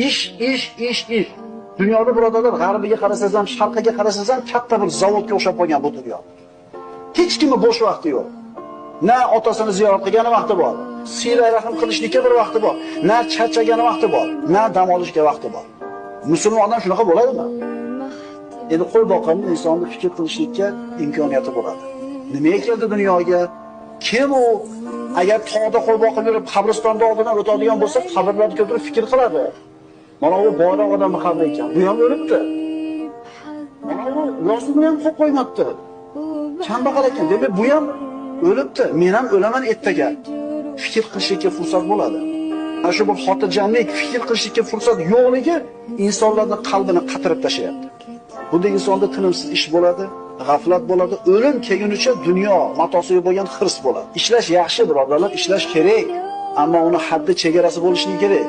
Ish, ish, ish, ish. Dunyoda birodarlar, g'arbiga qarasangiz ham, sharqiga qarasangiz ham katta bir zavodga o'xshab qolgan bu dunyo. Hech kimni bo'sh vaqti yo'q. Na otasini ziyorat qilgani vaqti bor, siyla rahm qilishlikka bir vaqti bor, na charchagani vaqti bor, na dam olishga vaqti bor. Musulmon odam shunaqa bo'ladimi? Endi qo'y boqimli insonni fikr qilishlikka imkoniyati bo'ladi. Nimaga keldi dunyoga? Kim u? Agar tog'da qo'y boqib yurib, qabristonda oldidan o'tadigan bo'lsa, qabrlarni ko'tarib fikr qiladi. Mana bu boyroq odamning qabri ekan. Bu ham o'libdi. Mana bu yosini ham qo'yib qo'ymabdi. Kambag'al ekan. Demak, bu ham o'libdi. Men ham o'laman ertaga. Fikr qilishlikka fursat bo'ladi. Mana shu bir xotirjamlik, fikr qilishlikka fursat yo'qligi insonlarning qalbini qatirib tashlayapti. Bunda insonda tinimsiz ish bo'ladi, g'aflat bo'ladi, o'lim kelgunicha dunyo matosiga bo'lgan hirs bo'ladi. Ishlash yaxshi, birodarlar, ishlash kerak, ammo uni haddi chegarasi bo'lishi kerak.